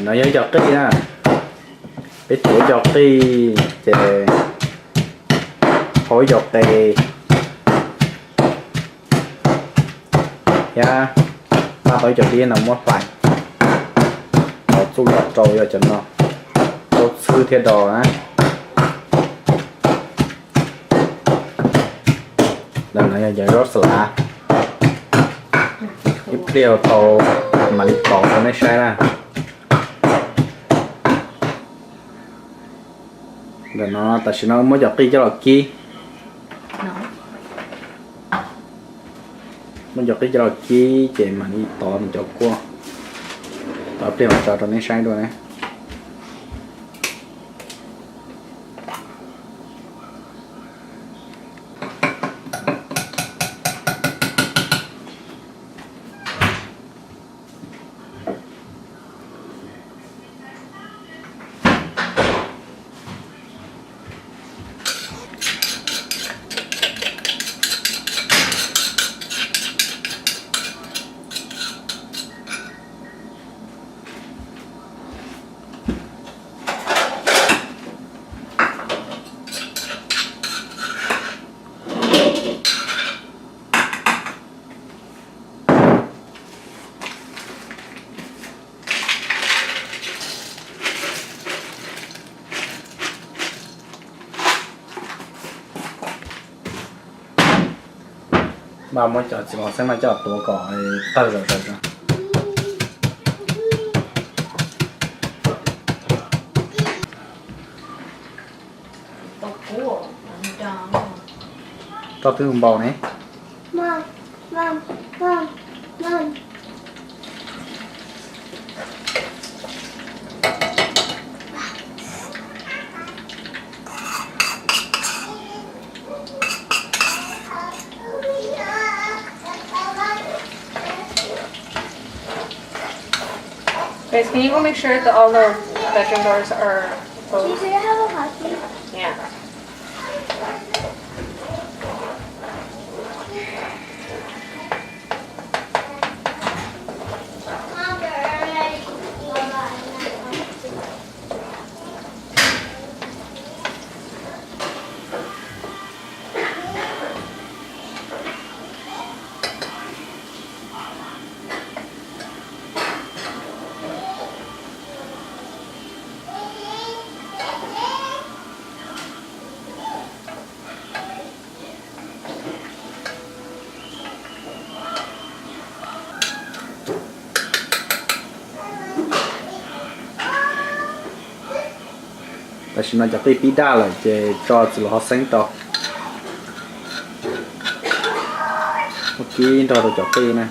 No yog ib co qij na, peb tsuav ib co qij ces hau ib co qe thiab npaj tau ib co dib no muab hlais, tau txuj zog rau yog cov no, rau txhwb thiab do na. Ntawm no yog cov zaub xalav, ib pliag tau mam li tov rau nej saib na. Ntawm no tam sim no muab cov qij coj los kib. Muab cov qij coj los kib ces mam li tov nws cov kuaj. Tov ib pliag mam tso rau nej saib dua na. Mas muab cov txiv los xeeb no coj tuav kom tawg zom zaws. Roj twb npau ne. Guys, can you go make sure that all the bedroom doors are closed? Yeah. Tam sim no cov qij pib daj lawm ces tso txiv los ho xeeb rau, muab kib nrog rau cov qij na.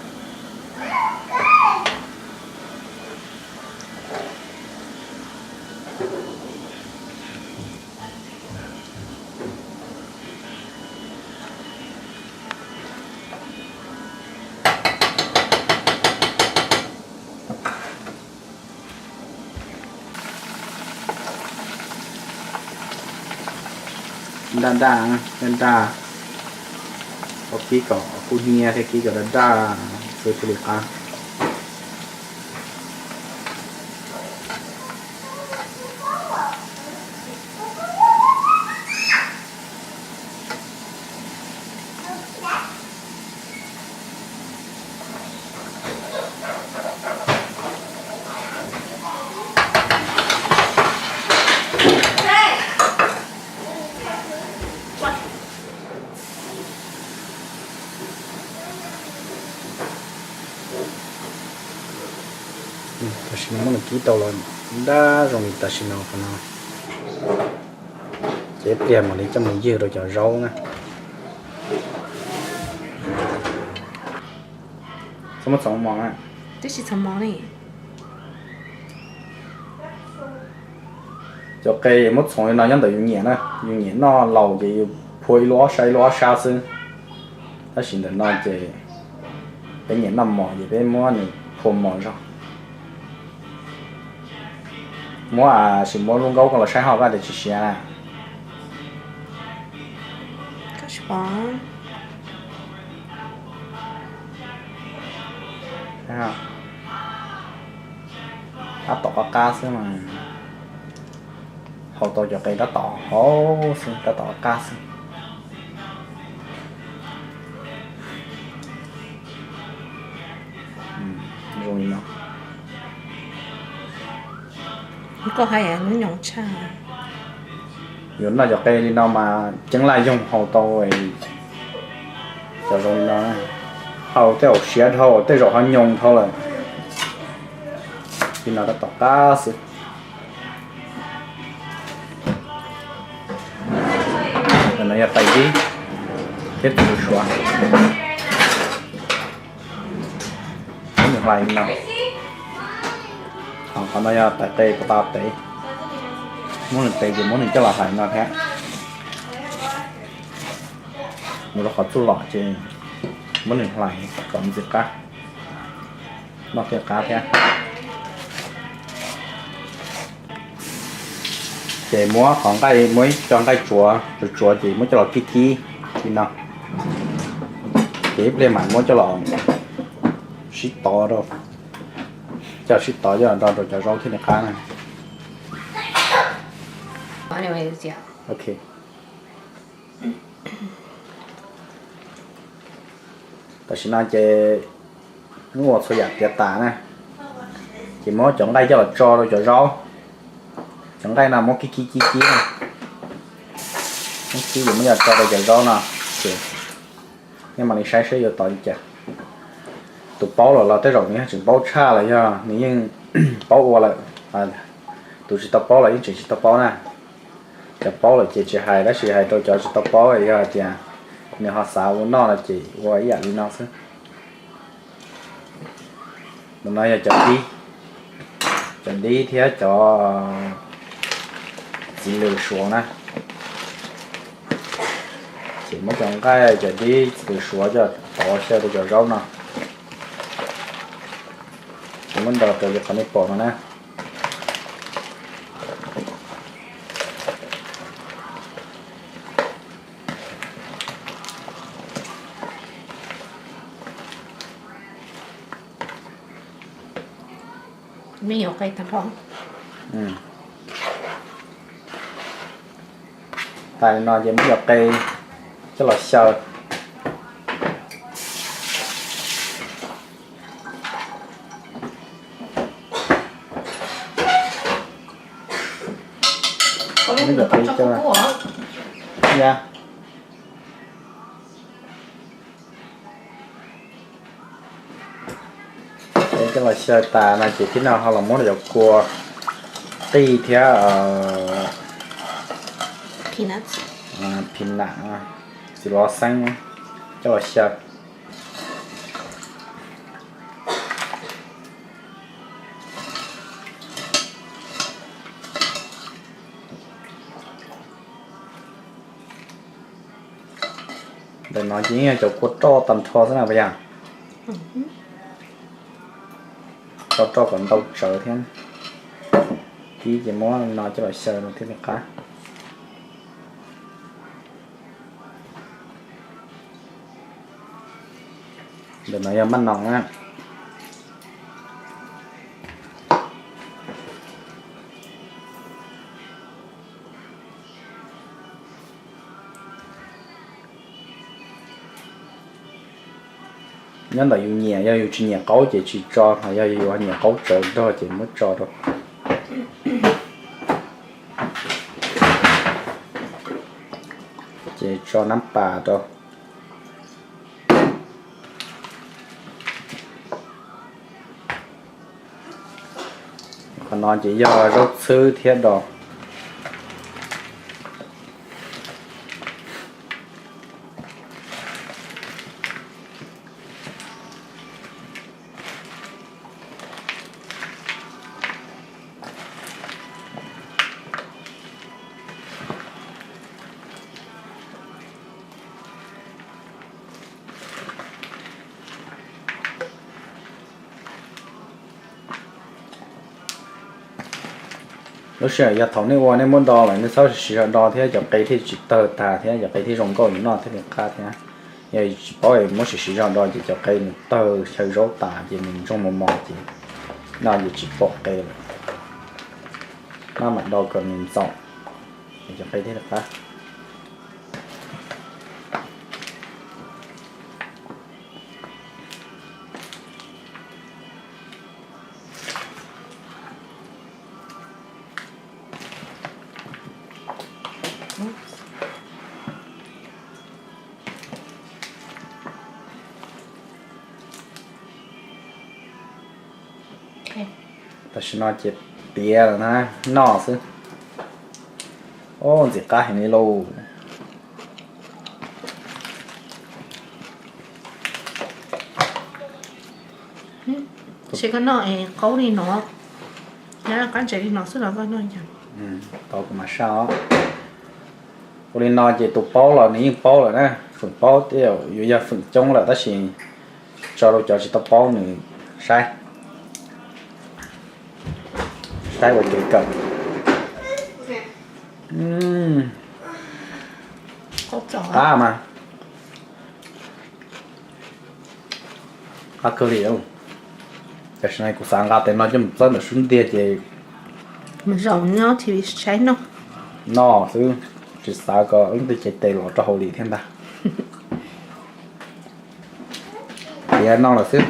Daj daj, daj daj, ua kib kom kub hnyiab thiab kib kom daj daj xwb thiaj li qab. Tam sim no muab nws kib tau los daj zoo li tam sim no qhov no, ces pliag mam li coj mus ywg rau cov zaub na. Txhob muab txhoov mov na. Twb tsis txhoov mov li. Cov qe muab txhoov li no nyob ntawm yus nyiam na, yus nyiam noj laus ces yus phua ib lub ob sab ib lub ob sab xwb. Tab sis ntawm no ces peb nyiam noj mos ces peb muab nws phua mos zog. Muab, sim muab lub nkaub koj los saib hauv koj tias tsis siav na. Tab tom qab qab xwb mas, hau tau cov qe tab tom hau xwb, tab tom qab qab xwb. Zoo li no. Koj hais hnub nyoos tshaj. Yuav noj cov qe li no mas ceeb laj yoog hau tau. Cov zoo li no, hau tej zaum siav dhau, tej zaum ho nyoos dhau lawm. Li no tab tom qab xwb. No yog tais dib thiab tais lws suav. Muab nws hlais li no. Ho qhov no yog tais qe puas tau tev. Muab nws tev ces muab nws coj los hlais no thiab. Mus rau qhov txuj lom ces muab nws hlais kom ntxim qab, noj thiaj qab thiab. Ces muab qhov nqaij, muab ib co nqaij tsuav tsuav tsuav ces muab coj los kib kib li no. Ces ib pliag mam muab coj los sib tov rau, coj sib tov coj los do rau cov zaub thiaj li qab na. Ok. Tam sim no ces wb ua txhua yam tiav tas na, ces muab cov nqaij coj los tso rau cov zaub. Cov nqaij no muab kib kib kib kib na, muab kib ces muab coj tso rau cov zaub no, ces nej mam li saib saib yuav tov li cas. Tus paub lawm los tej zaum nws yeej tseem paub tshaj los yog nws yeej paub ua lawm. Tus tsis tau paub los yeej tseem tsis tau paub na. Cov paub lawm ces tsis hais, tab sis hais rau cov tsis tau paub, yog hais tias nws ho xav ua noj no ces ua ib yam li no xwb. Tus no yog cov dib, cov dib thiab cov txiv lws suav na. Ces muab cov nqaij, cov dib, txiv lws suav coj tov xyaw rau cov zaub no. Ces muab ntaus raws li qhov nej pom no na. Tas li no ces muab cov qe coj los xyaw. Muab cov qe coj, ya, coj los xyaw tas no ces tib no ho los muab cov kua qij thiab peanut, txiv lws xeeb coj los xyaw. Ntawm no ces yeej yog cov kua roj tag nrho xwb na puas yog? Rau roj kom ntau tsawv thiab. Kib ces muab no coj los xyaw no thiaj li qab. Ntawm no yog maj noos na. Nyob ntawm yus nyiam, yog yus tsis nyiam qaub ces tsis tso, ho yog yus nyiam qaub tsawv nrog ces muab tso rau. Ces tso nab pas rau. Qhov no ces yog zaub txhwb thiab dos. Lub sij hawm yog thaum nej ua nej muab do lawm nej txhob siv zog do thiab cov qe thiaj tsis tawg tas thiab cov qe thiaj zoo nkauj noj thiaj li qab thiab. Yog tsis paub muab siv siv zog do ces cov qe nws tawg xyaw zaub tas ces nws ntsoog mos mos ces noj ces tsis pom qe lawm. Maj mam do kom nws ntxaum, cov qe thiaj li qab. Tam sim no ces tiav lawm na, noj xwb. Ub, ntxim qab heev li lauj. Ces koj noj es qaub li no, qab ntses li no xwb los koj noj cas? Tau kuv mam saj os. Ua li no ces tus paub los nws yeej paub lawm na, feem paub thiab yuav yog feem coob lawm tab sis tso rau cov tsis tau paub nws saib, saib ua kev kawm. Qab mas, qab kawg li. Tam sim no kuv xav nqa tes no coj mus txawb ntawm sub ntiag ces zaum nyob T V saib noj, noj xwb, tsis xav kom leej twg cev tes los rau hauv li thiab ntag. Tiav noj lawm xwb.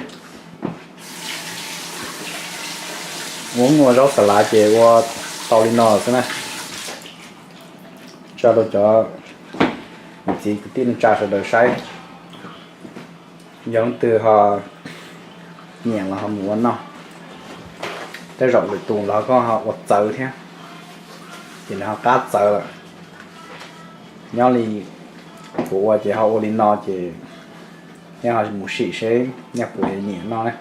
Ua ua zaub xas lav ces ua tau li no xwb na. Tso rau cov niam txiv kwv tij neej tsa sawv daws saib. Yog leej twg ho nyiam los ho mus ua noj. Tej zaum lwm tus los koj ho ua txawv thiab, ces nws ho qab txawv lawm. Nyob li kuv ua ces ho ua li no ces nej ho mus sim seb nej puas nyiam noj na.